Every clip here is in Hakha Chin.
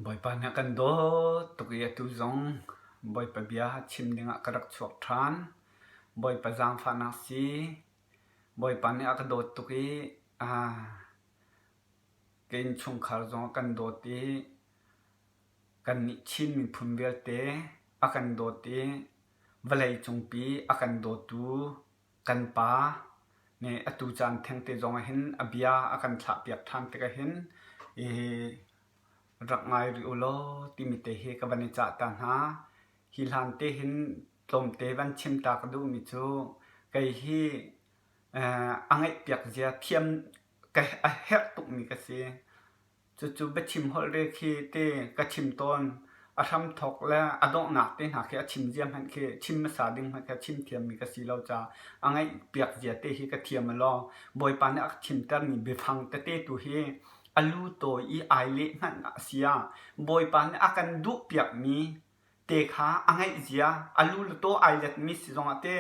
Bawipa nih a kan dawt tuk i atu zong Bawipa bia chim dingah ka rak chuak ṭhan. Bawipa zaangfahnak si. Bawipa nih a ka dawt tuk i ka innchungkhar zong a kan dawt i kannih Chin miphun vialte a kan dawt i vawleicungpi a kan dawtu kan pa nih atu caan thengte zong ah hin a bia a kan thlahpiak ṭhan tikah hin i rak ngai rih u law timi te hi ka van i cah ta hna. Hi hlan te hin tlawmte van chim ta ka duhmi cu kei hi a ngaihpiak zia thiam ka a herh tukmi ka si. Cucu biachim holh re khi ti ka chim tawn. A hramthawk le a donghnak te hna khi a chim zia hmanh khi chim hmasa ding hmanh khi a chim thiammi ka si lo caah a ngaihpiak zia te hi ka thiam alaw. Bawipa nih a ka chimtermi biafang tete tu hi a lu tawi i ai leh hmanh a si ah Bawipa nih a kan duhpiakmi te kha a ngaih zia, a lu le taw ai letmi si zongah te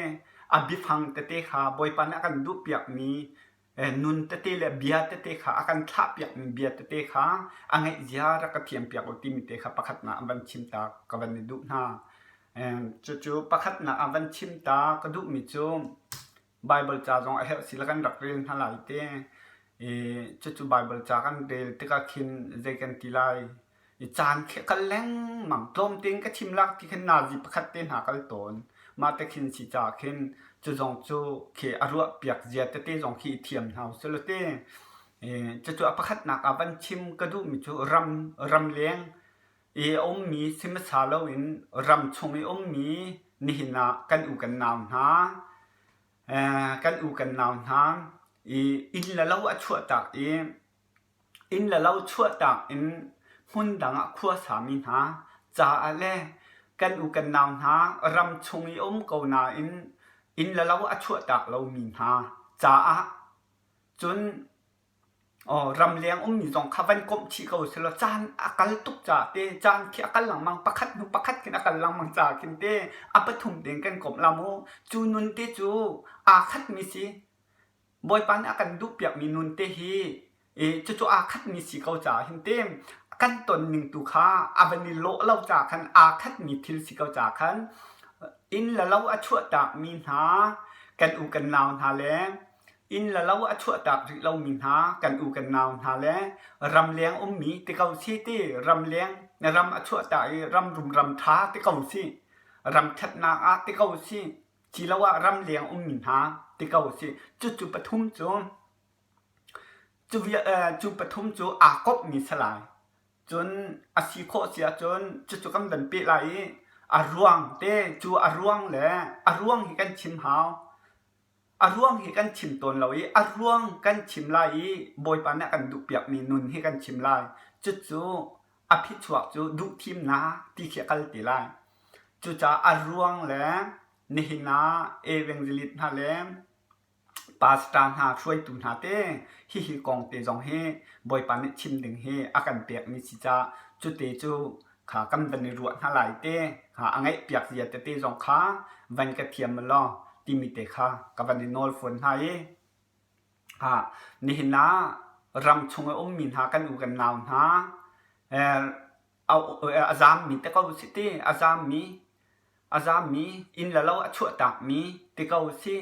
a biafang tete kha Bawipa nih a kan duhpiakmi nun tete le bia tete kha a kan thlahpiakmi bia tete kha a ngaih zia rak ka thiampiak u timi te kha pakhatnak an van chim ta ka van i duh hna. Cucu pakhatnak an van chim ta ka duhmi cu Baibal ca zong a herh si le kan rak rel hna lai te. I cucu Baibal ca kan rel tikah khin zei kan ti lai I caan khi a kal lengmang. Tlawmte in ka chim lak ti khin nazi pakhat te hna kal tawn. Mah te khin si caah khin cu zong cu khi a ruah piak zia tete zong khi i thiam hna usih law ti. Cucu a pakhatnak ah van chim ka duhmi cu ram ramleng i a ummi si hmasa loin ram chung i ummi nihin ah kan u kan nau hna kan u kan nau hna i inn le lo a chuahtak i Inn le lo chuahtak in hmundang ah khua sami hna caah le kan u kan nau hna ram chung i um ko nain inn le lo a chuahtak lomi hna caah cun ramleng ummi zong kha van komh chih ko sehlaw caan a kal tuk caah te caan khi a kal lengmang pakhat hnu pakhat khin a kal lengmang caah khin te a pathum tein kan komh la mu. Cu nun te cu aa khatmi si. Bawipa nih a kan duhpiakmi nun te hi cucu aa khatmi si ko caah hin te kan ton ning tu kha a van i lawh lo caah khan aa khatmi thil si ko caah khan inn le lo a chuahtakmi hna kan u kan nau hna le inn le lo a chuahtak rih lomi hna kan u kan nau hna le ramleng ummi ti ko si ti ramleng ram a chuahtak i ram rum ram ṭha ti ko si ram ṭhatnak ah ti ko si Ciloah ramleng ummi hna ti ko si. Cucu pathum cu cu pathum cu aa komhmi si lai. Cun a si khawh si ahcun cucu kan van peh lai i a ruang te cu a ruang le a ruang hi kan chim hau. A ruang hi kan chim tawn lo i a ruang kan chim lai i Bawipa nih a kan duhpiakmi nun hi kan chim lai. Cucu a phichuak cu duhthimnak ti khi a kal te lai. Cucaah a ruang le nihin ah evangelist hna le pastor hna hruaitu hna te hihi kong te zong hi Bawipa nih chim ding hi a kan pekmi si caah cute cu kha kan van i ruah hna lai te kha a ngaihpiak zia tete zong kha van ka thiam law timi te kha ka van i nawl fawn hna i Nihin ah ram chung a ummi hna kan u kan nau hna a zaammi te ko si ti a zaammi a zaammi inn le lo a chuahtakmi ti ko si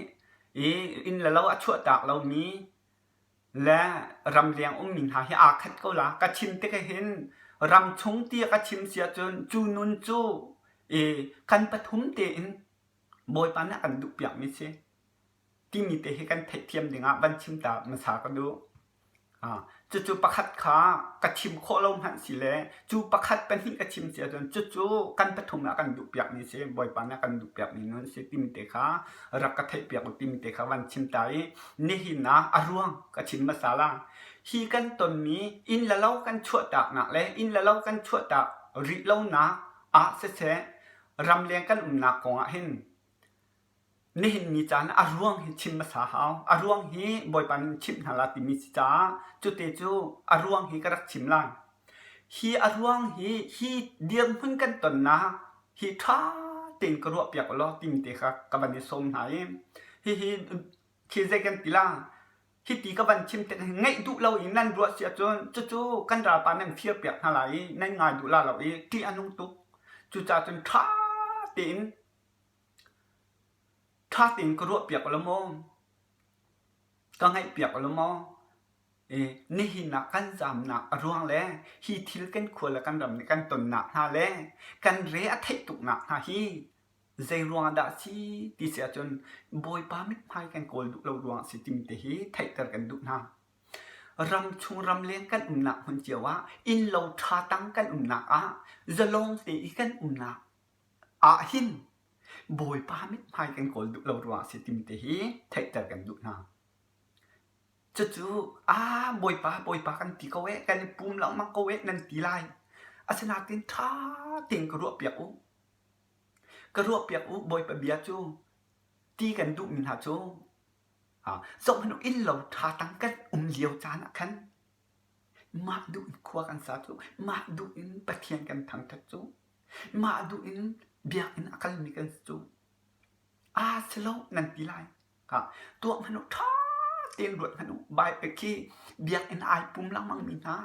i inn le lo a chuahtak lomi le ramleng ummi hna hi aa khat ko la. Ka chim tik ahhin ram chung ti ka chim si ahcun cu nun cu i kan pathum tein Bawipa nih a kan duhpiakmi si. timi te hi kan theihthiam dingah van chim ta hmasa ka duh. Cucu pakhat kha ka chim khawh lo hmanh si le cu pakhat pahnih ka chim si ahcun cucu kan pathum ah kan duhpiakmi si Bawipa nih a kan duhpiakmi nun si timi te kha rak ka theihpiak u timi te kha van chim ta i nihin ah a ruang ka chim hmasa la. Hi kan tonmi inn le lo kan chuahtaknak le inn le lo kan chuahtak rih lonak ah siseh ramleng kan umnak kong ah hin Nihin ni caan ah a ruang hi chim hmasa hau. A ruang hi Bawipa nih chimh hna la timi si caah cute cu a ruang hi ka rak chim lai. Hi a ruang hi hi dirhmun kan tonnak hi ṭha tein ka ruahpiak ulaw timi te kha ka van i sawm hna i hihi khi zei kan ti la? Hiti ka van chim tik hin ngaih duh lo in nan ruah si ahcun cucu kan ralpa nan firpiak hna lai i nan ngai duh la lo i ṭih a nung tuk. Cucaah cun ṭha tein ṭha tein ka ruahpiak u law maw, ka ngaihpiak u law maw, i nihin ah kan zaamnak a ruang le hi thil kan khua le kan ram nih kan tonnak hna le kan re a theih tuknak hna hi zei ruangah dah a si ti si ahcun Bawipa mithmai kan kawl duh lo ruangah a si timi te hi theihter kan duh hna. Ramchung ramleng kan umnak hmun cio ah innlo ṭha tang kan umnak ah zalong te i kan umnak ah hin Bawipa mithmai kan kawl duh lo ruangah a si timi te hi theihter kan duh hna. Cucu aa Bawipa Bawipa kan ti ko eh kan i pum lengmang ko eh nan ti lai. Asinain ṭha tein ka ruahpiak u. Ka ruahpiak u Bawipa bia cu ti kan duhmi hna cu zohhmanh u innlo ṭha tang kan um lio caan ah khan mah duh in khua kan sa cu mah duh in Pathian kan thangṭhat cu mah duh in biakinn a kalmi kan si cu aa si lo nan ti lai. Tuah hmanh u ṭha tein ruat hmanh u Baibal khi biakinn ai pum lengmangmi hna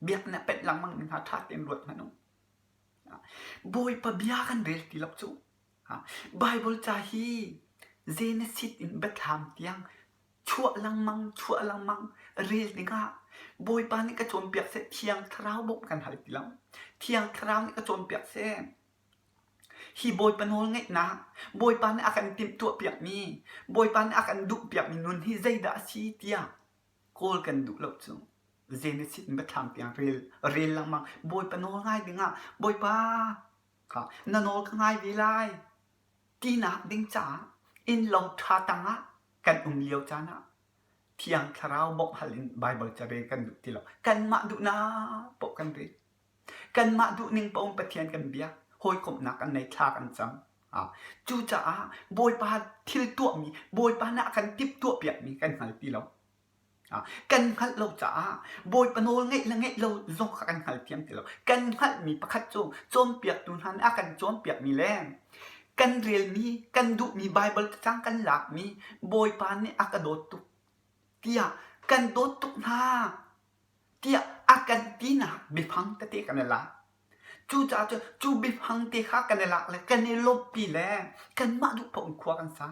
biakinn a penh lengmangmi hna ṭha tein ruat hmanh u. Bawipa bia kan rel ti lo cu. Baibal ca hi Genesis in Biathlam tiang chuah lengmang chuah lengmang rel dingah Bawipa nih ka cawnpiak seh Thiang Thlarau bawmh kan hal ti lo. Thiang Thlarau nih ka cawnpiak seh. Hi Bawipa nawl ngeihnak, Bawipa nih a kan timhtuahpiakmi, Bawipa nih a kan duhpiakmi nun hi zeidah a si tiah kawl kan duh lo cu. Genesis in biathlam tiang rel rel lengmang Bawipa nawl ngai dingah Bawipa kha na nawl ka ngai ve lai tinak ding caah innlo ṭha tangah kan um lio caan ah Thiang Thlarau bawmh hal in Baibal ca rel kan duh ti lo. Kanmah duhnak paoh kan rel. Kanmah duhning paoh in Pathian kan biak. Hawikomhnak kan nei, thla kan cam. Cucaah Bawipa thil tuahmi, Bawipa nih a kan timhtuahpiakmi kan hngal ti lo. Kan hngalh lo caah Bawipa nawl ngeih le ngeih lo zong kha kan hngalthiam ti lo. Kan hngalhmi pakhat cu cawnpiaktu hna nih a kan cawnpiakmi le kan relmi, kan duhmi Baibal cacang kan lakmi Bawipa nih a ka dawt tuk tiah kan dawt tuk hna tiah a kan tinak biafang tete kan i lak. Cucaah cun cu biafang te kha kan i lak le kan i lawmhpi le kanmah duh paoh in khua kan sa.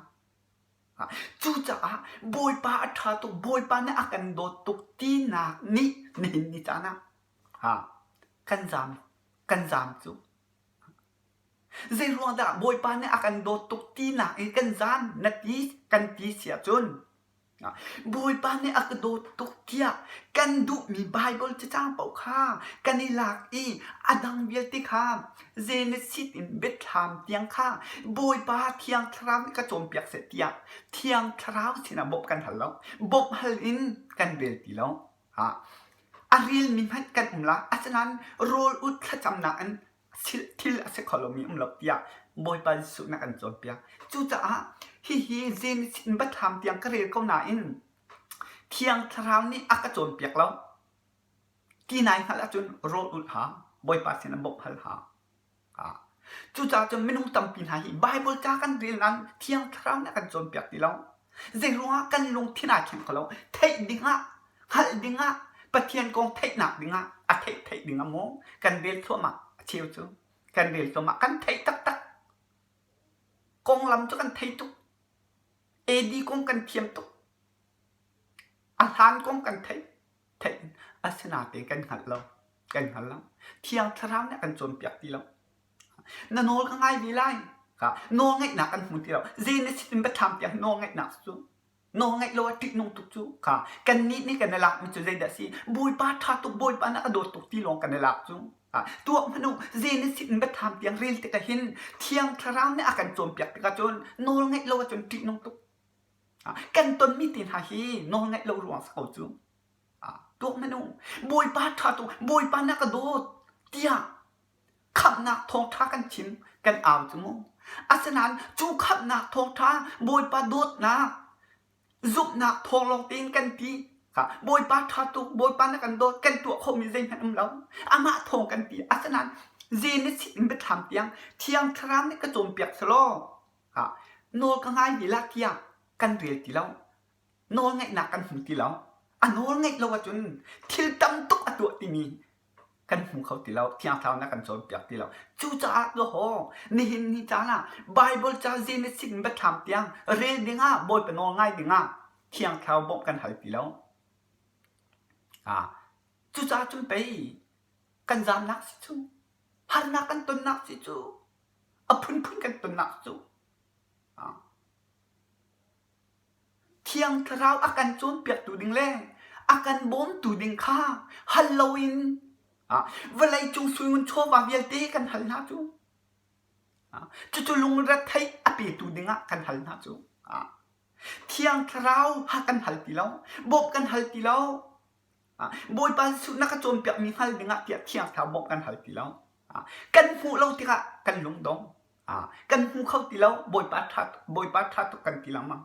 Cucaah Bawipa a ṭha tuk, Bawipa nih a kan dawt tuk tinak nih nihin ni caan ah kan zaam, kan zaam cu. Zeiruang dah Bawipa nih a kan dawt tuk tinak in kan zaam na ti, kan ti si ahcun Bawipa nih a ka dawt tuk tiah kan duhmi Baibal cacang paoh kha kan i lak i a dang vialte kha Genesis in Biathlam tiang kha Bawipa Thiang Thlarau nih ka cawnpiak seh tiah Thiang Thlarau sinah bawmh kan hal lo. Bawmh hal in kan rel ti lo. A relmi hmanh kan um la. Asinain rawl ut thlacamnak in thil a si kho lomi um lo tiah Bawipa Jesuh nih a kan cawnpiak. Cucaah hihi Genesis in Biathlam tiang ka rel ko nain Thiang Thlarau nih a ka cawnpiak lo. Ti nai hngalh ahcun rawl ulh hau, Bawipa sinah bawmh hal hau. Cucaah cun minung tampi hna hi Baibal ca kan rel nain Thiang Thlarau nih a kan cawnpiak ti lo. Zeiruangah kan lungthin aa thleng kho lo. Theih dingah, hngalh dingah, Pathian kong theihnak dingah, a theih theih dingah maw kan rel thluahmah a cheu cu. Kan rel thluahmah. Kan theih taktak. Konglam cu kan thei tuk. AD kong kan thiam tuk. A hlan kong kan theih. Theih asinain kan hngalh lo. Kan hngal lo. Thiang Thlarau nih a kan cawnpiak ti lo. Na nawl ka ngai ve lai. Ka nawl ngeihnak kan hmu ti lo. Genesis in biathlam tiang nawl ngeihnak cu nawl ngeih lo ah ṭihnung tuk cu kha kannih nih kan i lakmi cu zeidah a si? Bawipa ṭha tuk, Bawipa nih a ka dawt tuk ti lawng kan i lak cu. Tuah hmanh u, Genesis in biathlam tiang rel tikah hin Thiang Thlarau nih a kan cawnpiak tikah cun nawl ngeih lo ahcun ṭihnung tuk. Kan tonmi te hna hi nawl ngeih lo ruang si ko cu. Tuah hmanh u, Bawipa ṭha tuk, Bawipa na ka dawt tiah khamhnak thawngṭha kan chim, kan au cu mu. Asinain cu khamhnak thawngṭha Bawipa dawtnak, zumhnak thawng lawng tein kan ti. Bawipa ṭha tuk, Bawipa na kan dawt, kan tuah khawhmi zeihmanh um lo. Amah thawng kan ti. Asinain Genesis in biathlam tiang Thiang Thlarau nih ka cawnpiak selaw nawl ka ngai ve la tiah kan rel ti lo. Nawlngaihnak kan hmu ti lo. A nawlngaih lo ahcun thil tam tuk a tuah timi kan hmu kho ti lo. Thiang Thlarau nih a kan cawnpiak ti lo. Cucaah haw nihin ni caan ah Baibal ca Genesis in Biathlam tiang rel dingah Bawipa nawl ngai dingah Thiang Thlarau bawmh kan hal ti lo. Cucaah cun pei kan zaamnak si cu, harnak kan tonnak si cu, a phunphun kan tonnak cu. Thiang Thlarau a kan cawnpiaktu ding le a kan bawmtu ding kha hal loin vawleicung suingun chawva vialte kan hal hna cu. Cucu lungretheih a petu dingah kan hal hna cu. Thiang Thlarau ha kan hal ti lo, bawmh kan hal ti lo. Bawipa Jesuh na ka cawnpiakmi hngal dingah tiah Thiang Thlarau bawmh kan hal ti lo. Kan hmuh lo tikah kan lungdong. Kan hmu kho ti lo. Bawipa ṭha Bawipa ṭha tuk kan ti lengmang.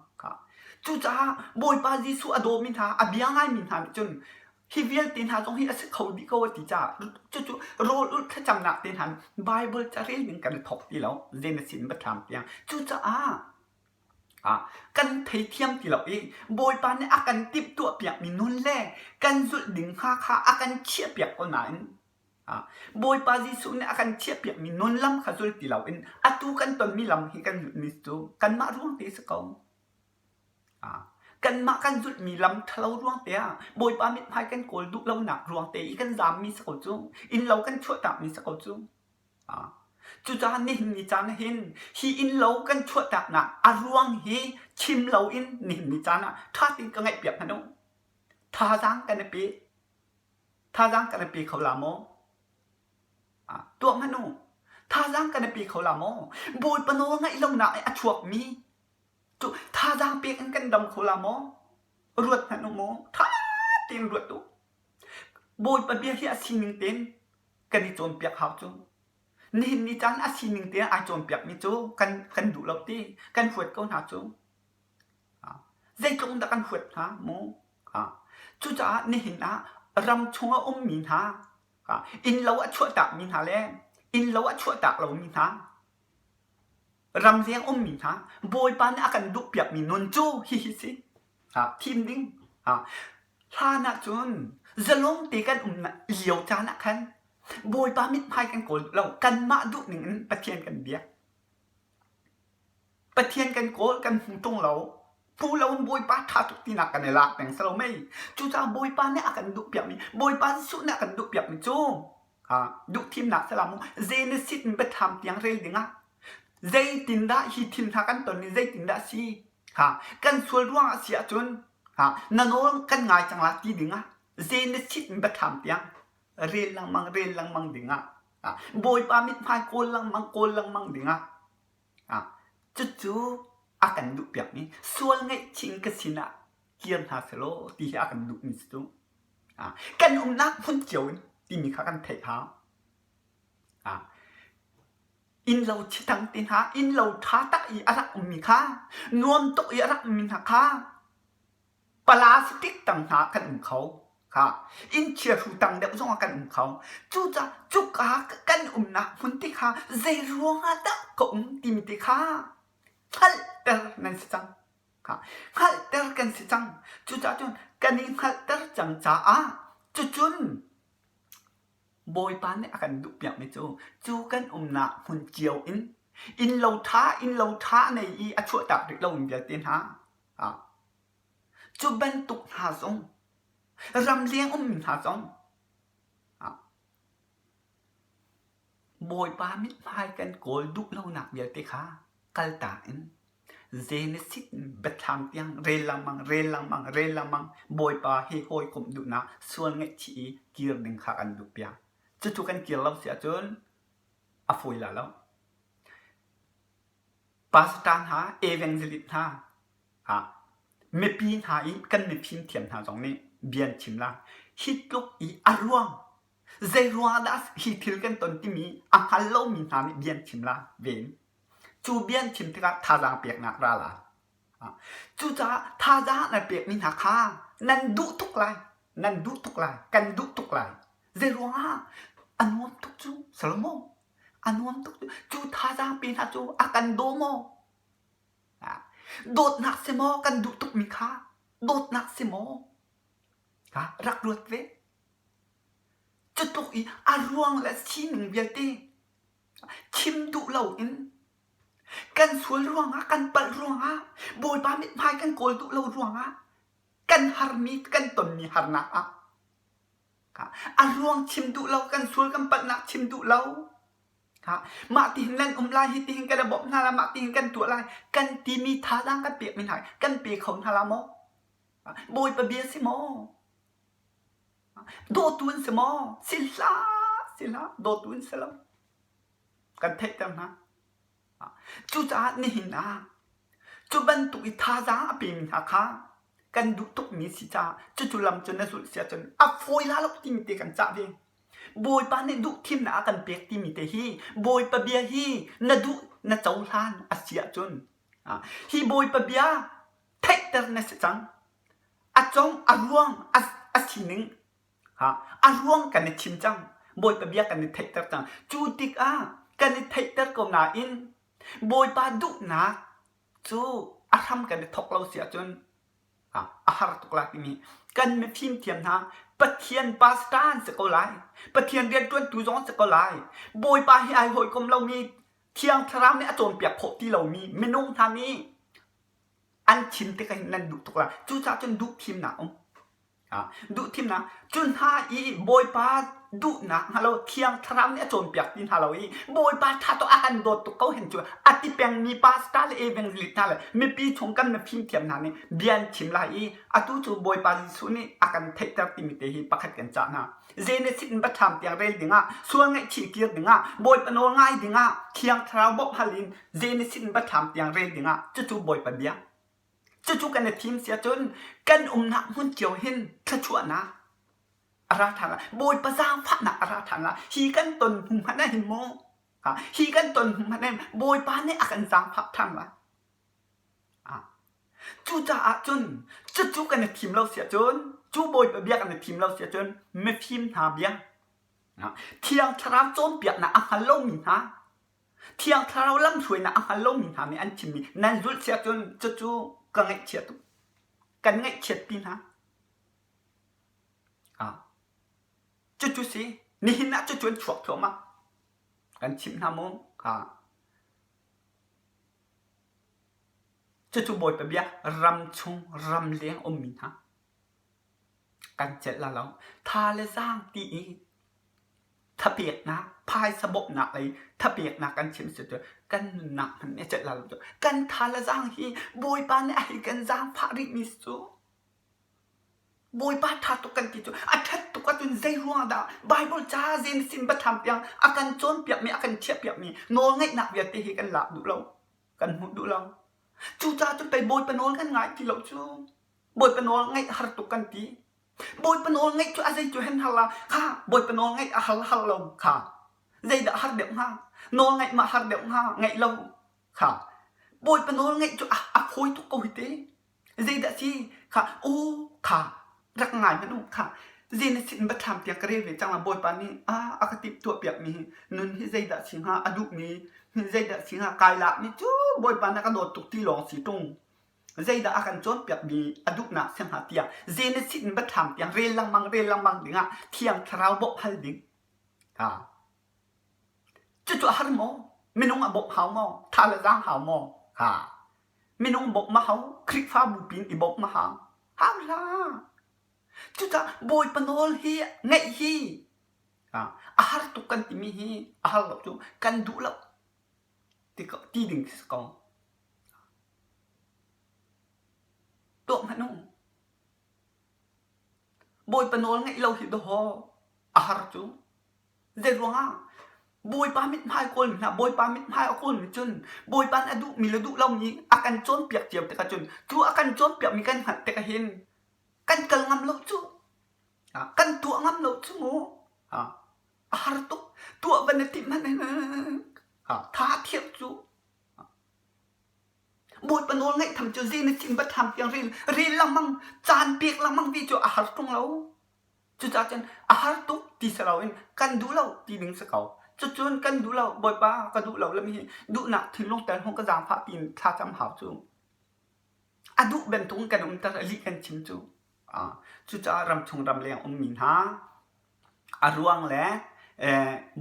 Cucaah Bawipa Jesuh a dawmi hna, a bia ngaimi hna nih cun hi vialte hna zong hi a si kho dih ko a ti caah cucu rawl ulh thlacamnak te hna Bible ca rel ding kan i thawk ti lo. Genesis in Biathlam tiang. Cucaah Kan theithiam ti lo i Bawipa nih a kan timhtuahpiakmi nun le kan zulh ding hnga kha a kan chiahpiak ko nain Bawipa Jesuh nih a kan chiahpiakmi nun lam kha zul ti loin atu kan tonmi lam hi kan zulhmi cu kanmah ruang te a si ko. Kanmah kan zulhmi lam ṭhalo ruang te ah Bawipa mithmai kan kawl duh lonak ruang te i kan zaammi si ko cu. Innlo kan chuahtakmi si ko cu. Cucaah nihin ni caan ah hin hi innlo kan chuahtaknak a ruang hi chim loin nihin ni caan ah ṭha tein ka ngaihpiak hmanh u. Thazaang kan i pe. Thazaang kan i pe kho la maw? Tuah hmanh u. Thazaang kan i pe kho la maw? Bawipa nawl ngaih lonak i a chuakmi cu thazaang pek in kan dam kho la maw? Ruat hmanh u mu. Ṭha tein ruat u. Bawipa bia hi a sining tein kan i cawnpiak hau cu. Nihin ni caan a sining te ai cawnpiakmi cu kan kan duh lo ti kan huat ko hna cu. Zeitluk dah kan huat hna mu. Cucaah nihin ah ram chung a ummi hna innlo a chuahtakmi hna le innlo a chuahtak lomi hna ramleng ummi hna Bawipa nih a kan duhpiakmi nun cu hihi si. Thim ding. Hlan ahcun zalong te kan um lio caan ah khan Bawipa mithmai kan kawl duh lo. Kanmah duh ning in Pathian kan biak. Pathian kan kawl kan hmu ṭung lo. Hmu lo in Bawipa ṭha tuk tinak kan i lak peng si lo mei. Cucaah Bawipa nih a kan duhpiakmi, Bawipa Jesuh nih a kan duhpiakmi cu duhthimnak si la mu. Genesis in biathlam tiang rel dingah zeitindah hi thil hna kan ton i zeitindah a si? Kan sual ruangah a si ahcun na nawl kan ngai cang la ti dingah Genesis in biathlam tiang rel lengmang rel lengmang dingah Bawipa mithmai kawl lengmang kawl lengmang dingah cucu a kan duhpiakmi sual ngaihchih in ka sinah kir hna selaw ti hi a kan duhmi si cu. Kan umnak hmun cio in timi kha kan theih hau. Innlo thitang te hna, innlo ṭha tak i a rak ummi kha, nuam tuk i a rak ummi hna kha plastic tang hna kan um kho. Kha inn chiahru tang deuh zongah kan um kho. Cucaah cuka kan umnak hmun te kha zei ruangah dah ka um timi te kha hngalhter nan si cang. Kha hngalhter kan si cang. Cucaah cun kan i hngalhter cang caah cucun Bawipa nih a kan duhpiakmi cu cu kan umnak hmun cio in innlo ṭha innlo ṭha nei i a chuahtak rih lomi vialte hna cu bantuk hna zong ramleng ummi hna zong Bawipa mithmai kan kawl duh lonak vialte kha kaltak in Genesis biathlam tiang rel lengmang rel lengmang rel lengmang Bawipa he hawikomh duhnak sual ngaihchih i kir ding kha kan duhpiak. Cucu kan kir lo si ahcun a fawi la lo. Pastor hna, evangelist hna, mipi hna i kan mifim thiam hna zong nih bia an chim la. Hi tluk i a ruang zei ruang dah hi thil kan ton timi a hngal lomi hna nih bia an chim la ven. Cu bia an chim tikah thazaang peknak ra la. Cucaah thazaang nan pekmi hna kha nan duh tuk lai, nan duh tuk lai, kan duh tuk lai. Zei ruangah a nuam tuk cu Solomon a nuam tuk cu cu thazaang pe hna cu a kan daw maw? Dawtnak si maw kan duh tukmi kha? Dawtnak si maw? Ha, rak ruat ve. Cutluk i a ruang le sining vialte chim duh loin kan sual ruangah, kan palh ruangah, Bawipa mithmai kan kawl duh lo ruangah kan harmi, kan tonmi harnak ah a ruang chim duh lo, kan sual kan palhnak chim duh lo. Mah tihin nan um lai, hi tihin kan i bawmh hna lai, mah tihin kan tuah lai, kan timi thazaang kan pekmi hna kan pe kho hna la maw? Bawipa bia si maw? Dawtu an si maw? Si hlah, si hlah, dawtu an si lo. Kan theihter hna. Cucaah nihin ah cu bantuk i thazaang a pemi hna kha kan duh tukmi si caah cucu lam cu na zulh si ahcun a fawi la lo timi te kan cah ve. Bawipa nih duh thimnak a kan pek timi te hi Bawipa bia hi na duh na cohlan a si ahcun hi Bawipa bia theihter na si cang. A cong a ruang a sining A ruang kan i chim cang. Bawipa bia kan i theihter cang. Cu tikah kan i theihter ko nain Bawipa duhnak cu a hram kan i thawk lo si ahcun a har tuk lai timi kan mifim thiam hna Pathian pastor an si ko lai. Pathian rianṭuantu zong an si ko lai. Bawipa hi ai hawikom lomi Thiang Thlarau nih a cawnpiak khawh ti lomi minung hna nih an chim tikah hin nan duh tuk lai. Cucaah cun duh thimnak um. Duhthimnak cu hna i Bawipa duhnak hnga lo Thiang Thlarau nih a cawnpiak ti hna lo i Bawipa ṭha tuk a kan dawt tuk ko hen cu a ti pengmi pastor le evangelist hna le mipi chung kan mifimthiam hna nih bia an chim lai i atu cu Bawipa Jesuh nih a kan theihter timi te hi pakhat kan cah hna. Genesis in biathlam tiang rel dingah sual ngaihchih kir dingah Bawipa nawl ngai dingah Thiang Thlarau bawmh hal in Genesis in biathlam tiang rel dingah cucu Bawipa bia. Cucu kan i thim si ahcun kan umnak hmun cio hin thluachuahnak a ra ṭhan lai. Bawipa zaangfahnak a ra ṭhan lai. Hi kan ton hnu hmanh ah hin maw hi kan ton hnu hmanh ah hin Bawipa nih a kan zaangfah ṭhan lai. Cucaah cun cucu kan i thim lo si ahcun cu Bawipa bia kan i thim lo si ahcun mifim hna bia Thiang Thlarau cawnpiaknak a hngal lomi hna Thiang Thlarau lamhruainak a hngal lomi hna nih an chimmi nan zulh si ahcun cucu ka ngaihchia tuk. Kan ngaihchiatpi hna. Ah. Cucu si, nihin ah cucu an chuak thluahmah. Kan chimh hna mu. Ah. Cucu Bawipa bia ram chung ram leng ummi hna. Kan celh la lo. Tha le zaang ti i thapeknak, phaisa bawmhnak lei thapeknak kan chim si cu kan nunnak hmanh nih a celh la lo cu. Kan tha le zaang hi Bawipa nih a hei kan zaangfah rihmi si cu. Bawipa ṭha tuk kan ti cu a ṭhat tuk ahcun zei ruangah dah Baibal ca Genesis in biathlam tiang a kan cawnpiakmi, a kan chiahpiakmi nawlngaihnak vialte hi kan lak duh lo, kan hmuh duh lo. Cucaah cun pei Bawipa nawl kan ngai ti lo cu. Bawipa nawl ngaih har tuk kan ti. Bawipa nawl ngaih cu a zei cu hen har la kha Bawipa nawl ngaih a har har lo kha zeidah har deuh hnga nawl ngaih ma har deuh hnga ngaih lo kha Bawipa nawl ngaih cu a, a fawi tuk ko hi te zeidah si kha u kha rak ngai hmanh u kha Genesis in biathlam tiang ka rel ve cang la Bawipa nih a a ka timh tuah piak mi hi nun hi zeidah si hnga a duh mi hi zeidah si hnga kai lak mi cu Bawipa nih a ka dawt tuk ti lawng si tung Zeidah a kan cawnpiakmi a duhnak si hnga tiah Genesis in biathlam tiang rel lengmang rel lengmang dingah Thiang Thlarau bawmh hal ding. Ha. Cucu a har maw? Minung a bawmh hau maw? Tha le zaang hau maw? Ha. Minung bawmh ma hau? Khrihfabu pin i bawmh ma hau? Hau hlah. Cucaah Bawipa nawl hi ngeih hi a har tuk kan timi hi a har lo cu kan duh lo ti, ti ding si ko. Tuah hmanh u. Bawipa nawl ngeih lo hi dawh a har cu. Zei ruangah? Bawipa mithmai kawlmi hna, Bawipa mithmai a kawlmi cun Bawipa nih a duhmi le duh lomi a kan cawnpiak cio tikah cun cu a kan cawnpiakmi kan hngalh tikah hin kan kal ngam lo cu. Kan tuah ngam lo cu mu. A har tuk. Tuah van i timh hmanh hin tha thiam cu. Bawipa nawl ngaih tham cu zei na chim biathlam tiang rel rel lengmang caan pek lengmang ti cu a har ṭung lo. Cucaah cun a har tuk ti si loin kan duh lo ti ding si ko. Cucun kan duh lo Bawipa ka duh lo lami hi duhnak thinlung tel hung ka zaangfah tiin thlacam hau cu. A duh bantukin kan umter, a lih kan chim cu. Cucaah ramchung ramleng ummi hna a ruang le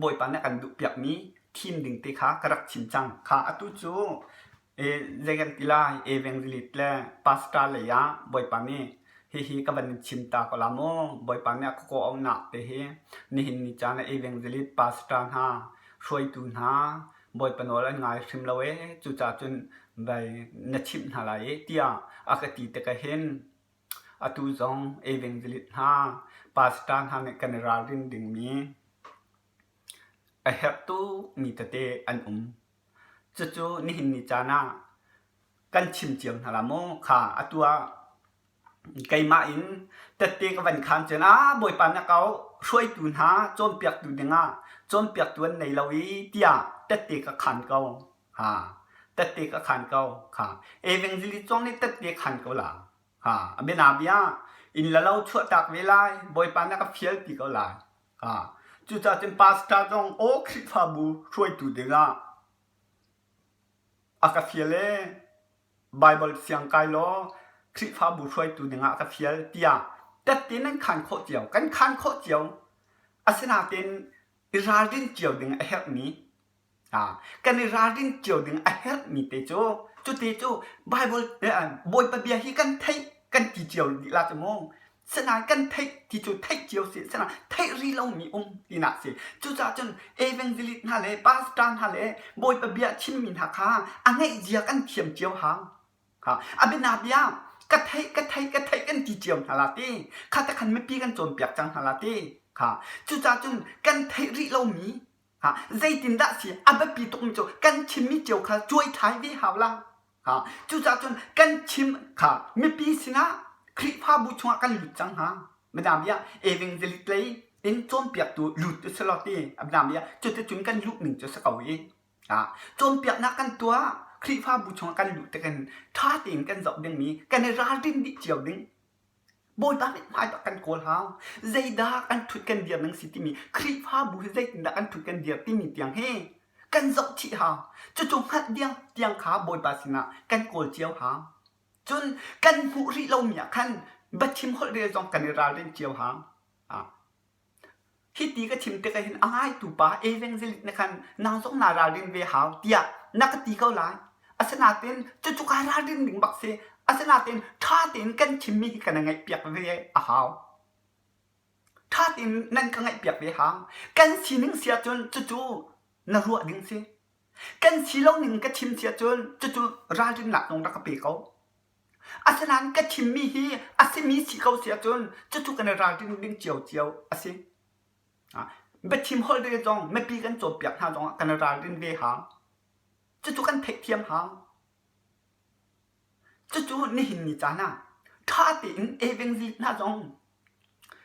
Bawipa nih a kan duhpiakmi thim ding te kha ka rak chim cang. Kha atu cu zei kan ti lai evangelist le pastor lei ah Bawipa nih hihi ka van in chim ta ko la mu. Bawipa nih a ka kawhauhnak te hi nihin ni caan ah evangelist pastor hna hruaitu hna Bawipa nawl an ngai hrim lo ee cucaah cun vai na chimh hna lai i tiah a ka ti tikah hin atu zong evangelist hna pastor hna nih kan i ralrin dingmi a herh tukmi tete an um. Cucu nihin ni caan ah kan chim cio hna la maw kha atu ah keimah in tette ka van khaan cun ah Bawipa na ka auh hruaitu hna cawnpiaktu dingah cawnpiaktu an nei lo i tiah tette ka khaan ko ha tette ka khaan ko kha evangelist zong nih tette khaan ko la ha a bianabia inn le lo chuahtak ve lai Bawipa na ka fial ti ko lai ha cucaah cun pastor zong aw Khrihfabu hruaitu dingah A ka fial ee, Baibal siang kai law Khrihfabu hruaitu dingah ka fial tiah tette nan khaan khawh cio. Kan khaan khawh cio. Asinain i ralrin cio ding a herhmi kan i ralrin cio ding a herhmi te cu cute cu Baibal Bawipa bia hi kan theih kan ti cio dih la cu mu. Sinain kan theih ti cu theih cio si sinain theih rih lomi um tinak si. Cucaah cun evangelist hna le pastor hna le Bawipa bia chimmi hna kha a ngeih zia kan thiam cio hau. Ha a bianabia ka theih ka theih ka theih kan ti cio hna la ti. Kha te khan mipi kan cawnpiak cang hna la ti. Kha cucaah cun kan theih rih lomi ha zeitindah si a biapi tukmi cu kan chimmi cio kha cuai thlai ve hau la. Cucaah cun kan chim kha mipi sinah Khrihfabu chungah kan lut cang hna. Midang bia evangelist lei in cawnpiaktu lut tu si lo ti midang bia cuticun kan luh ning cu si ko i cawnpiaknak kan tuah Khrihfabu chungah kan luh tikin ṭha tein kan zoh dingmi kan i ralrin dih cio ding. Bawipa mithmai bak kan kawl hau. Zeidah kan ṭhut kan dir ning si timi Khrihfabu hi zeitindah kan ṭhut kan dir timi tiang hi kan zoh chih hau. Cucu hngalh diang tiang kha Bawipa sinah kan kawl cio hau. Cun kan hmuh rih lomi ah khan biachim holh rel zong kan i ralrin cio hau. Hiti ka chim tikah hin a ngaitu pa evangelist nih khan nang zong naa ralrin ve hau tiah na ka ti ko lai. Asinain cucu kaa ralrin ding bak si. Asinain ṭha tein kan chimmi hi kan i ngaihpiak ve a hau. Ṭha tein nan ka ngaihpiak ve hau. Kan sining si ahcun cucu na ruah ding si. Kan si lo ning ka chim si ahcun cucu ralrinnak zong rak ka pe ko. Asinain ka chimmi hi a simi si ko si ahcun cucu kan i ralring ding ciocio a si. Biachim holh ve zong mipi kan cawnpiak hna zongah kan i ralrin ve hau. Cucu kan theihthiam hau. Cucu nihin ni caan ah ṭha tein evangelist hna zong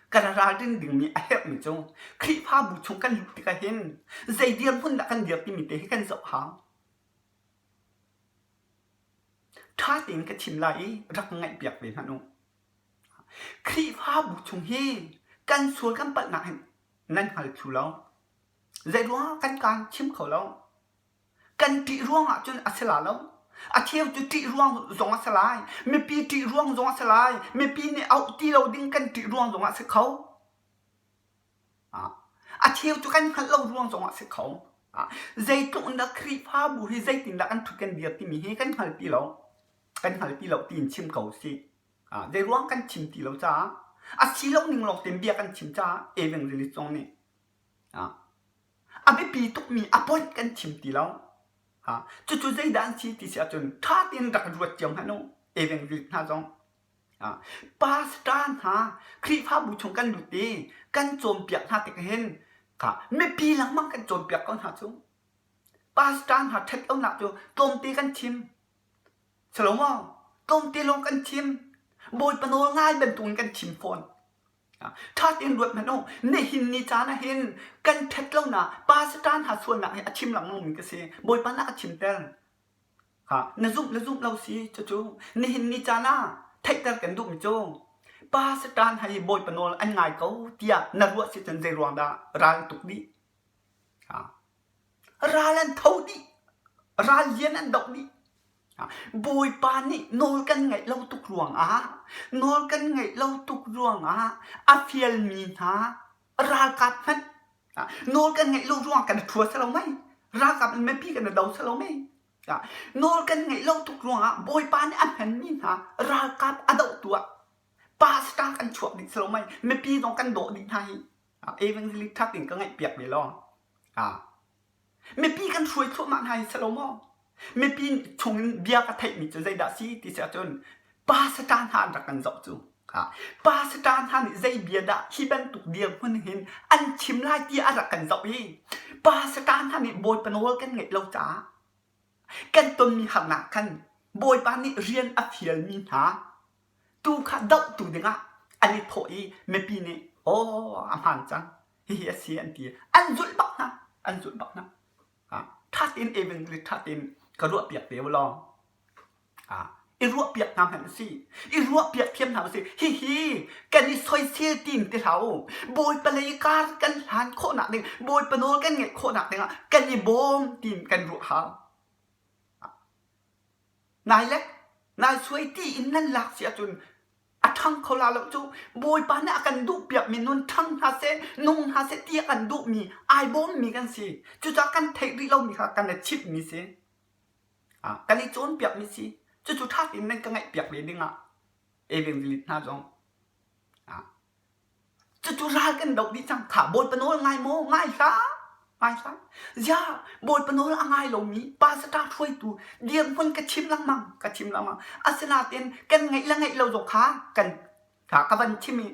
kan i ralrin dingmi a herhmi cu Khrihfabu chung kan luh tikah hin zei dirhmun dah kan dir timi te hi kan zoh hau. Ṭha tein ka chim lai i rak ngaihpiak ve hmanh u. Khrihfabu chung hi kan sual kan palhnak hin nan hngal thlu lo. Zeiruangah kan kaan chim kho lo. Kan ṭih ruangah cun a si la lo. A cheu cu ṭih ruang zong a si lai. Mipi ṭih ruang zong a si lai. Mipi nih auh ti lo ding kan ṭih ruang zong ah a si kho. A cheu cu kan hngalh lo ruang zongah a si kho. Zeitluk in dah Khrihfabu hi zeitindah kan ṭhut kan dir timi hi kan hngal ti lo. Kan hngal ti lo tiin chim ko usih. Zeiruang kan chim ti lo caah a si lo ning lawng tein bia kan chim caah evangelist zong nih a biapi tukmi a point kan chim ti lo. Cucu zeidah an si ti si ahcun ṭha tein rak ruat cio hmanh u evangelist hna zong. Pastor hna Khrihfabu chung kan lut i kan cawnpiak hna tik hin kha mipi lengmang kan cawnpiak ko hna cu. Pastor hna ṭhat lonak cu tlawmte kan chim. Salomaw, tlawmte lawng kan chim. Bawipa nawl ngai bantukin kan chim fawn. Ṭha tein ruat hmanh u. Nihin ni caan ah hin kan ṭhat lonak pastor hna sualnak hi a chim lengmangmi ka si. Bawipa nih a ka chimter. Na zumh le zumh lo si cucu nihin ni caan ah theihter kan duhmi cu pa Satan hi Bawipa nawl an ngai ko tiah na ruah si cun zeiruang dah ral an tuk dih? Ral an tho dih. Ral lian an doh dih. Bawipa nih nawl kan ngaih lo tuk ruangah nawl kan ngaih lo tuk ruangah a fialmi hna ralkap hmanh nawl kan ngaih lo ruangah kan i ṭhua si lo mei? Ralkap in mipi kan i do si lo mei? Nawl kan ngaih lo tuk ruangah Bawipa nih a hmanmi hna ralkap a dohtu ah pastor kan chuak dih si lo mei? Mipi zong kan dawh dih hna hi. Evangelist ṭha tein ka ngaihpiak ve law. Mipi kan hruai thluahmah hna hi si lo maw? Mipi chungin bia ka theihmi cu zeidah si ti si ahcun pastor hna an rak kan zoh cu. Pastor hna nih zei bia dah hi bantuk dirhmun hin an chim lai ti a rak kan zoh i pastor hna nih Bawipa nawl kan ngeih lo caah kan tonmi harnak khan Bawipa nih rian a fialmi hna tu kha dohtu dingah an i thawh i mipi nih aw a hmaan cang hihi a si an ti an zulh bak hna an zulh bak hna ṭha tein evangelist ṭha tein ka ruahpiak te u law i ruahpiak hna hmanh a si i ruahpiak thiam hna usih hihi kan i soisel tim ti hlah u Bawipa lei kar kan hlan khawhnak ding Bawipa nawl kan ngeih khawhnak dingah kan i bawm tiin kan ruah hau Nai le nai suai ti in nan lak si ahcun a ṭhang kho la lo cu Bawipa nih a kan duhpiakmi nun ṭhang hna seh nung hna seh ti a kan duhmi ai bawmmi kan si. Cucaah kan theih rih lomi kha kan i chimhmi si. Kan i cawnpiakmi si. Cucu ṭha tein nan ka ngaihpiak ve dingah evangelist hna zong Cucu ral kan doh dih cang. Khah Bawipa nawl ngai maw? Ngai hlah. Ngai hlah. Ziah Bawipa nawl a ngai lomi pastor hruaitu dirhmun ka chim lengmang, ka chim lengmang. Asinain kan ngeih le ngeih lo zong kha kan kha ka van chim i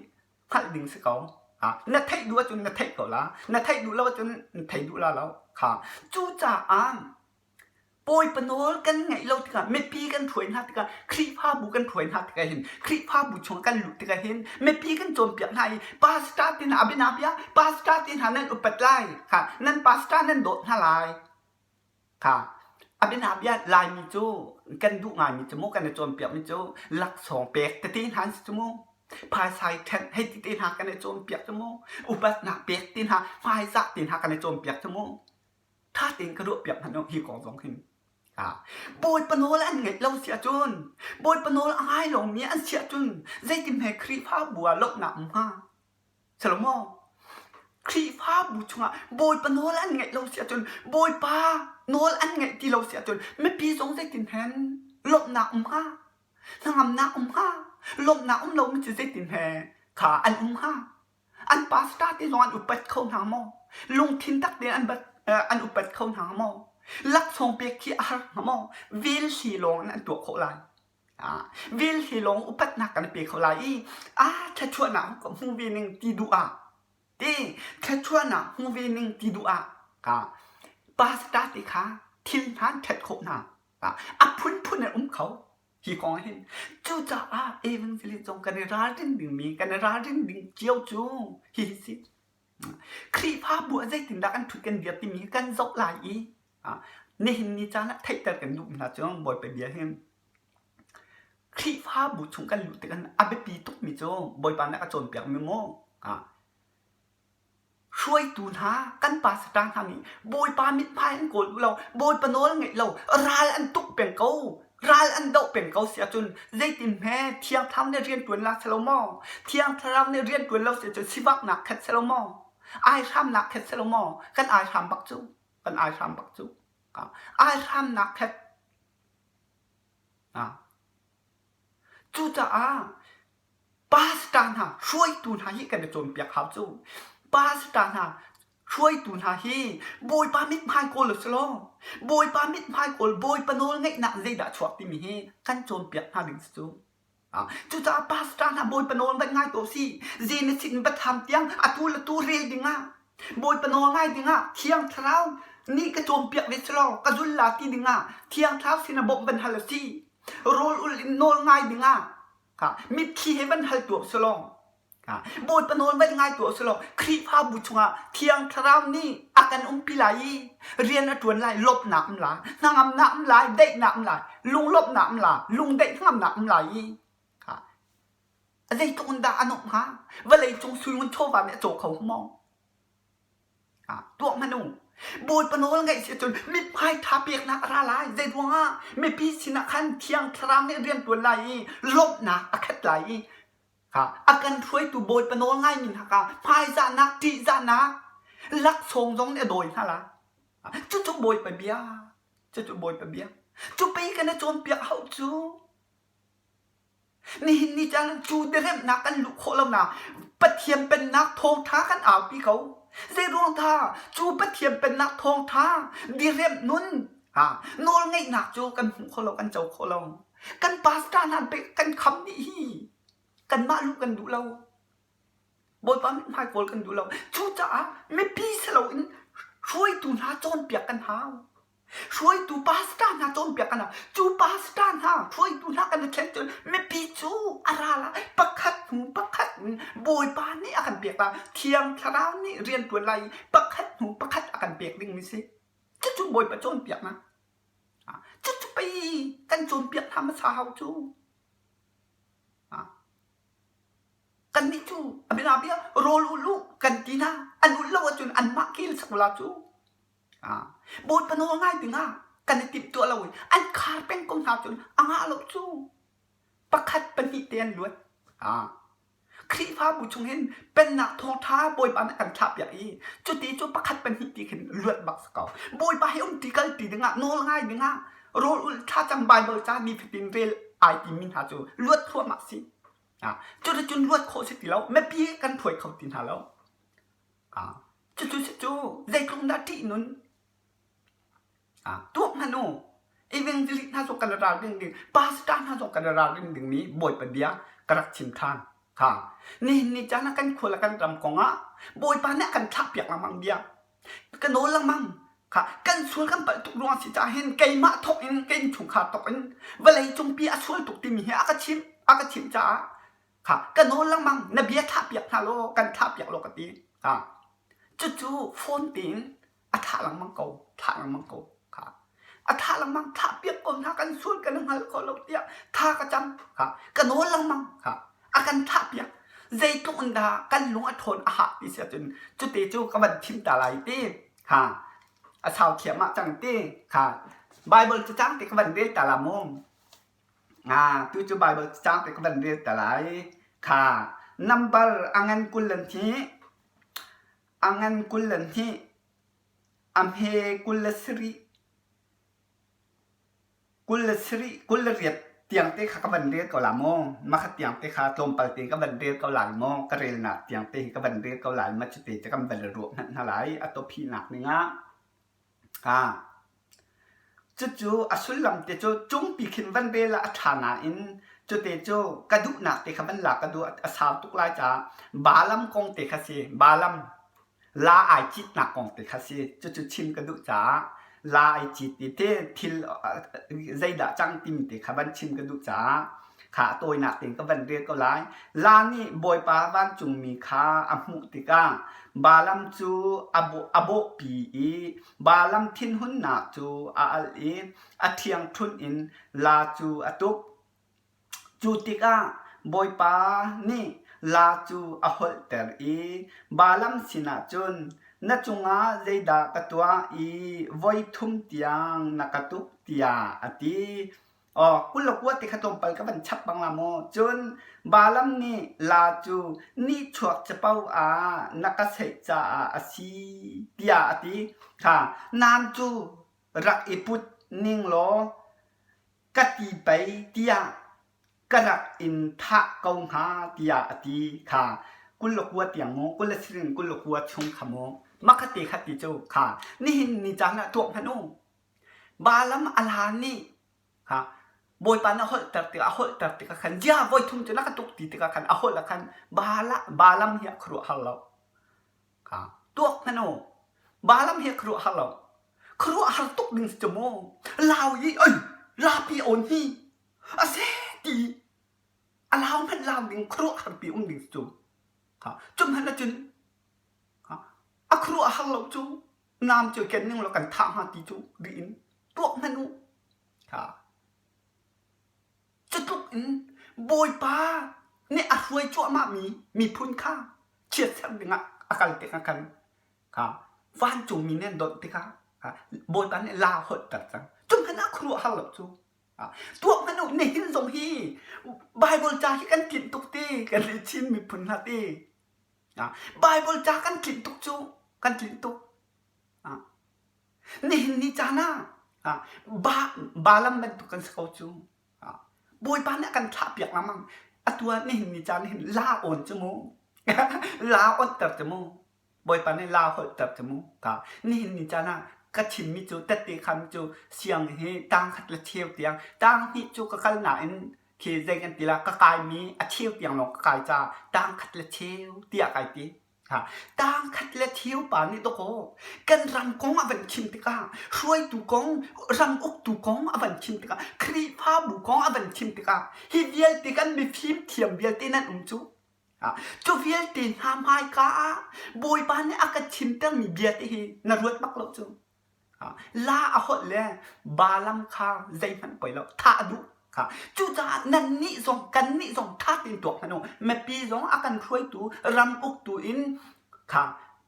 hngalh ding si ko. Ha, na theih duh ahcun na theih ko la. Na theih duh lo ahcun na thei duh la lo. Kha cucaah Bawipa nawl kan ngaih lo tikah mipi kan hruai hna tikah Khrihfabu kan hruai hna tikah hin Khrihfabu chung kan luh tikah hin mipi kan cawnpiak hna i pastor te hna a bianabia pastor te hna nan upat lai kha nan pastor nan dawt hna lai kha a bianabia Laimi cu kan duh ngaimi cu mu kan i cawnpiakmi cu laksawng pek tete hna an si cu mu phaisa i ṭhenh hei ti te hna kan i cawnpiak cu mu upatnak pek te hna hmaizah te hna kan i cawnpiak cu mu Ṭha tein ka ruahpiak hmanh u hi kong zong hin. Bawipa nawl an ngaih lo si ahcun, Bawipa nawl a ngai lomi an si ahcun zeitin hme Khrihfabu ah lawmhnak um hnga? Salomo, Khrihfabu chungah Bawipa nawl an ngaih lo si ahcun, Bawipa nawl an ngaih ti lo si ahcun mipi zong zeitin hen lawmhnak um hnga? Hnangamnak um hnga? Lawmhnak um lomi cu zeitin he kha an um hnga? An pastor te zong an upat kho hna maw? Lungthin tak tein an, an upat kho hna maw? Laksawng pek khi a har hnga maw? Vel hli lawng in an tuah khawh lai. Ah, vel hli lawng upatnak kan pe kho lai i ah thluachuahnak ka hmu ve ning ti duh ah ti thluachuahnak hmu ve ning ti duh ah ka pastor te kha thil hna an ṭhet khawh hna. Ah, a phunphun an um kho. Hi kong ah hin cucaah evangelist zong kan i ralring dingmi kan i ralring ding cio cu hihi si. Khrihfabu ah zeitindah kan ṭhut kan dir timi hi kan zoh lai i nihin ni caan ah theihter kan duh hna cu Bawipa bia hi Khrihfabu chung kan luh tikah a biapi tukmi cu Bawipa nih a cawnpiakmi mu Hruaitu hna, kan pastor hna nih Bawipa mithmai an kawl duh lo, Bawipa nawl ngaih lo, ral an tuk peng ko, ral an doh peng ko si ahcun zeitin hme Thiang Thlarau nih rian ṭuan la si lo maw? Thiang Thlarau nih rian ṭuan lo si ahcun sivaknak khat si lo maw? Aihramnak khat si lo maw? Kan aihram bak cu, kan aihram bak cu. Aihramnak khat. Cucaah Pastor hna, hruaitu hna hi kan i cawnpiak hau cu. Pastor hna, hruaitu hna hi Bawipa mithmai kawl u si law, Bawipa mithmai kawl, Bawipa nawl ngeihnak zeidah chuak timi hi kan cawnpiak hna ding si cu. Cucaah pastor hna Bawipa nawl van ngai ko si. Genesis in Biathlam tiang atu le tu rel dingah Bawipa nawl ngai dingah Thiang Thlarau nih ka cawnpiak ve si law ka zul la ti dingah Thiang Thlarau sinah bawmh van hal a si. Rawl ul in nawl ngai dingah mitthli he van hal tuah usih law Bawipa nawl van ngai tuah usih law Khrihfabu chungah Thiang Thlarau nih a kan umpi lai i rian a ṭuan lai lawmhnak um lai hnangamnak um lai daihnak um lai lunglawmhnak um lai lungdaih hnangamnak um lai i zeitluk in dah a nuamh hnga vawlei cung sui ngun chawva nih a caw kho maw tuah hmanh u. Bawipa nawl ngaih si cun mithmai ṭha peknak a ra lai. Zei ruangah mipi sinah khan Thiang Thlarau nih rian ṭuan lai i lawmhnak a khat lai i a kan hruaitu Bawipa nawl ngaimi hna kha hmaizahnak, ṭihzahnak, laksawng zong nih a dawi hna lai. Cucu Bawipa bia. Cucu Bawipa bia. Cu pei kan i cawnpiak hau cu. Nihin ni caan cu diriamhnak kan luh khawh lonak Pathian Pennak thawngṭha kan aupi ko. Zeiruang dah cu Pathian Pennak thawngṭha diriamh nun ha nawlngeihnak cu kan hmuh kho lo, kan co kho lo. Kan pastor hna kan kham dih hi. Kanmah luh kan duh lo. Bawipa mithmai kawl kan duh lo. Cucaah mipi si loin hruaitu hna cawnpiak kan hau. Hruaitu pastor hna cawnpiak kan hau. Cu pastor hna hruaitu hna kan i thlen cun mipi cu a ra la pakhat hnu pakhat in Bawipa nih a kan pek la. Thiang Thlarau nih rian ṭuan lai i pakhat hnu pakhat a kan pek dingmi si. Cucu Bawipa cawnpiaknak. Cucu pei kan cawnpiak hna hmasa hau cu. Kannih cu a bianabia rawl ulh u kan ti hna. An ulh lo ahcun anmah kel sak la cu. Bawipa nawl ngai dingah kan i timhtuah lo i an khar peng ko hna cun a ngah lo cu. Pakhat pahnih te an luat. Khrihfabu chung hin pennak thawngṭha Bawipa nih kan thlahpiak i cuti cu pakhat pahnih ti khin luat bak si ko. Bawipa he umṭi kalṭi dingah nawl ngai dingah rawl ulh thlacam Baibal ca nifatin rel ai timi hna cu luat thluahmah si. Cuticun luat khawh si ti lo. Mipi kan hruai kho ti hna lo. Cucu cu zeitluk dah ṭihnun tuak hmanh u. Evangelist hna zong kan i ralring ding, pastor hna zong kan i ralring dingmi Bawipa bia ka rak chim ṭhan. Kha nihin ni caan ah kan khua le kan ram kong ah Bawipa nih a kan thlahpiak lengmang bia. Ka nawl lengmang. Kha kan sual kan palh tuk ruang si caah hin keimah thawk in ka innchungkhar thawk in vawlei cungpi a sual tuk timi hi a ka chimh a ka chimh caah kha ka nawl lengmang na bia thlahpiak hna law kan thlahpiak law ka ti. Ha cucu phone tein a thlah lengmang ko thlah lengmang ko kha a thlah lengmang thlah piak ko hna kan sual kan hngal kho lo tiah tha ka cam kha ka nawl lengmang kha a kan thlah piak zeitluk in dah kan lung a ṭhawn a hah ti si ahcun cute cu ka van thim ta lai ti kha a sau thiam ah cang ti kha Bible cacang te ka van rel ta la mu tu cu Bible cacang te ka van rel ta lai kha number a ngan 20 le hnih A ngan 22, a hme 27, 27, 28 tiangte kha ka van rel ko la maw? Makhat tiangte kha tlawmpal tein ka van rel ko lai maw? Ka relnak tiangte hi ka van rel ko lai ma cute cu kan van ruah hmanh hna lai a tawphinak ning ah. Cucu a sullam te cu cungpi khin van rel ah a ṭha nain cute cu ka duhnak te kha van lak ka duh a sau tuk lai caah Balaam kong te kha si. Balaam la ai citnak kong te kha si. Cucu chim ka duh caah la ai cit ti te thil zeidah cang timi te kha van chim ka duh caah kha a tawinak tein ka van rel ko lai. La nih Bawipa vancungmi kha a hmuh tikah Balaam cu a bawhpi i Balaam thinhunnak cu a alh i a ṭhiangṭhunh in la cu a tuk. Cu tikah Bawipa nih la cu a holhter i Balaam sinah cun, Na cungah zeidah ka tuah i voi thum tiang na ka tuk, tiah a ti. Aw, 29 ti kha tlawmpal ka van chap bang la maw? Cun Balaam nih laa cu nihchuak capo ah na ka seih caah a si tiah a ti. Kha nan cu rak i put ning law ka ti pei tiah ka rak in thah ko hnga tiah a ti. Kha 29 tiang maw 20 in 29 chung kha maw makha te kha ti cu kha nihin ni caan ah tuak hmanh u. Balaam a la nih Bawipa nih a holhter tikah a holhter tikah khan zia voi thum cu na ka tuk ti tikah khan a holh ah khan Balaam hi a khuaruahhar lo. Tuak hmanh u. Balaam hi a khuaruahhar lo. Khuaruahhar tuk ding si cu mu. Lau i oi lapi awn hi a se ti a lau hmanh lau ding khuaruahhar pi um ding si cu. Cu hmanh ahcun A khuaruahhar lo cu nam cu ken ning law kan thah hnga ti cu rih in tuak hmanh u. Cutluk in Bawipa nih a hruai cuahmahmi miphun kha chiatserh dingah a kal tikah khan kha. Vancungmi nih an donh tikah Bawipa nih la holhter cang. Cu hmanh ah khuaruahhar lo cu. Tuak hmanh u nihin zong hi Bible ca hi kan tlinh tuk ti kan Chin miphun hna ti. Bible ca kan tlinh tuk cu kan tlinh tuk. Nihin ni caan ah Balaam bantuk kan si ko cu. Bawipa nih a kan thlahpiak lengmang. Atu ah nihin ni caan hin la awn cu mu. La awnter cu mu. Bawipa nih la holhter cu mu. Ka nihin ni caan ah ka chimmi cu tette kham cu siang hi tang khat le cheu tiang tang hnih cu ka kal nain khi zei kan ti la ka kaimi a cheu tiang lawng ka kai caah tang khat le cheu tiah kai ti. Tang khat le thio pa nih dawkaw kan ram kong a van chim tikah hruaitu kong ram uktu kong a van chim tikah Khrihfabu kong a van chim tikah hi vialte kan mifim thiam vialte nan um cu. Cu vialte hna hmaika ah Bawipa nih a ka chimtermi bia te hi na ruat bak lo cu. La a holh le Balaam kha zeihmanh poi lo thah a duh kha. Cucaah nannih zong kannih zong ṭha tein tuak hmanh u. Mipi zong a kan hruaitu ram uktu in kha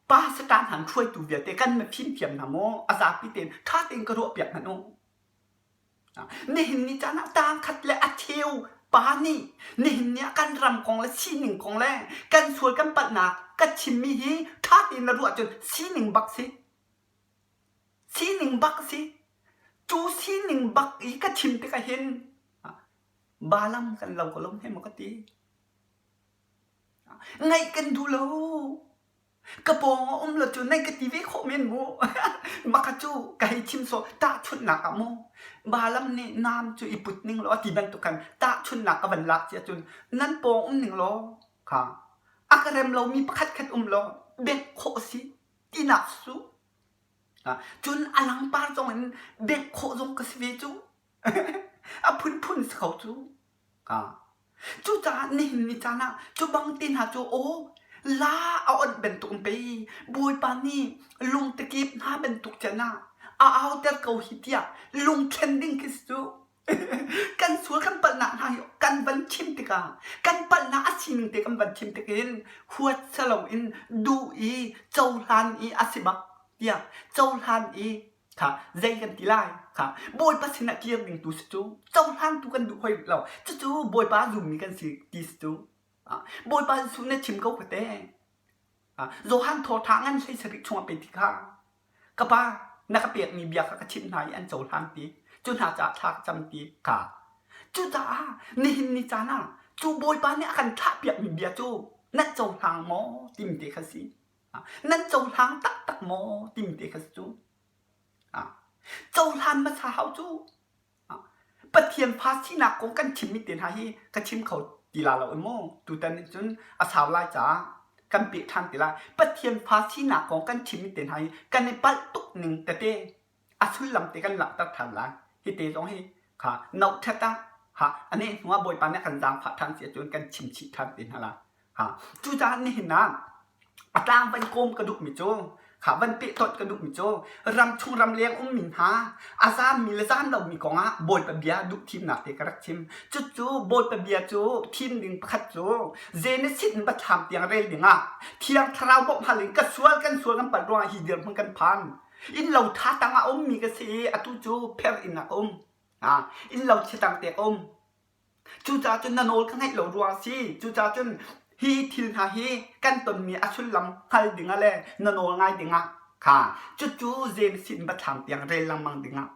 pa satan han hruaitu vialte kan mifim thiam hna maw a zapi tein ṭha tein ka ruahpiak hmanh u. Nihin ni caan ah tang khat le a cheu pa nih nihin ni ah kan ram kong le sining kong le kan sual kan palhnak ka chimmi hi ṭha tein na ruah cun sining bak si. Sining bak a si. Cu sining bak i ka chim tikah hin Balaam kan lo ko lo hme maw ka ti. Ngaih kan duh lo. Ka pawng a um lo cu naih ka ti ve khawh men mu. Maka cu ka hei chim sawh tahchunhnak ah mu. Balaam nih naam cu i put ning law a ti bantuk khan tahchunhnak ka van lak cia cun nan pawng um ning law kha a ka rem lomi pakhat khat um law bengh khawh a si. tinak su. Cun a langpar zong in bengh khawh zong ka si ve cu. A phunphun si kho cu. Cucaah nihin ni caan ah cu bang te hna cu aw la a onh bantuk in pei Bawipa nih lungtakip hna bantuk chan ah a auter ko hi tiah lungthlen ding khi si cu. Kan sual kan palhnak hna hi kan van chim tikah kan palhnak a sining te kan van chim tikin huat saloin duh i cohlan i a si bak tiah cohlan i kha zei kan ti lai kha Bawipa sinah kir ding tu si cu cohlan tu kan duh hoi rih lo cucu Bawipa zummi kan si ti si cu Bawipa Jesuh na chim ko ka te Johan thawṭha ngan 17 chungah pe ti kha ka pa na ka pekmi bia kha ka chimh hna i an cohlan ti cu hna caah thla ka cam ti kha cucaah nihin ni caan ah cu Bawipa nih a kan thlahpiakmi bia cu nan cohlang maw timi te kha si nan cohlang taktak maw timi te kha si cu cohlan hmasa hau cu Pathian fa sinak kong kan chimmi te hna hi ka chim kho ti la lo i mu. Tutan nih cun a sau lai caah kan peh ṭhan ti lai. Pathian fa sinak kong kan chimmi te hna hi kan i palh tuk ning tete a sullam te kan langhter ṭhan lai. Hi te zong hi kha nohṭhat ah ha a neh hnu ah Bawipa nih a kan zaangfah ṭhan si ahcun kan chim chih ṭhan te hna lai. Ha cucaah nihin ah a tlang van kawm ka duhmi cu kha van pehtonh ka duhmi cu ramchung ramleng ummi hna a zaammi le zaam lomi kongah Bawipa bia duh thimnak te ka rak chim. Cucu Bawipa bia cu thim ding pakhat cu Genesis in Biathlam tiang rel dingah Thiang Thlarau bawmh hal in ka sual kan sual kan palh ruangah hi dirhmun kan phan. Innlo tha tangah a ummi ka si i atu cu pher inn ah ka um. Innlo chia tang te ka um. Cucaah cun na nawl ka ngaih lo ruang a si. Cucaah cun hi thil hna hi kan tonmi a sullam hngal dingah le na nawl ngai dingah kha cucu James sin biathlam tiang rel lengmang dingah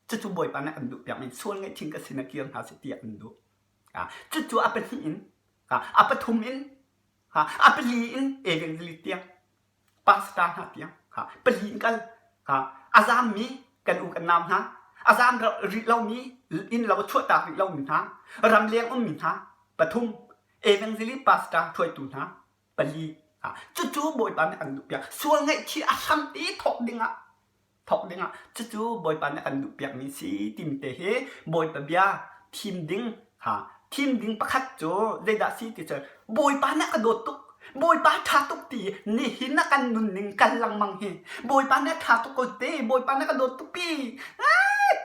cucu Bawipa nih an duhpiakmi sual ngaihchih ka sin ah kir hna seh tiah an duh. Cucu a pahnih in, a pathum in, a pali in evangelist tiang pastor hna tiang pali in kal a zaammi kan u kan nau hna a zaam rih lomi inn lo a chuahtak rih lomi hna ramleng ummi hna pathum evangelist pastor hruaitu hna pali cucu Bawipa nih an duhpiak sual ngaihchih a hram i thawk dingah thawk dingah cucu Bawipa nih a kan duhpiakmi si timi te hi Bawipa bia thim ding ha thim ding pakhat cu zeidah si ti cu Bawipa nih a ka dawt tuk Bawipa ṭha tuk ti nihin a kan nunning kal lengmang hi Bawipa nih a ṭha tuk ko te Bawipa nih a ka dawt tuk pi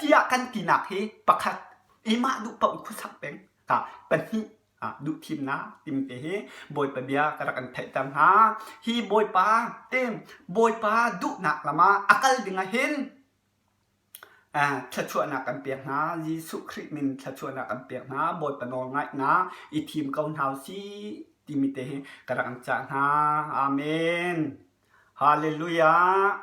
tiah kan tinak hi pakhat i mah duh paoh khuasak peng ha pahnih. Duhthimnak timi te hi Bawipa bia ka rak in theihter hna. Hi Bawipa te Bawipa duhnak lam ah a kal ding ah hin thluachuahnak kan pek hna. Jesuh Khrih min thluachuahnak kan pek hna. Bawipa nawlngaihnak i thim ko hna usih timi te hi ka rak in cah hna. Amen. Hallelujah.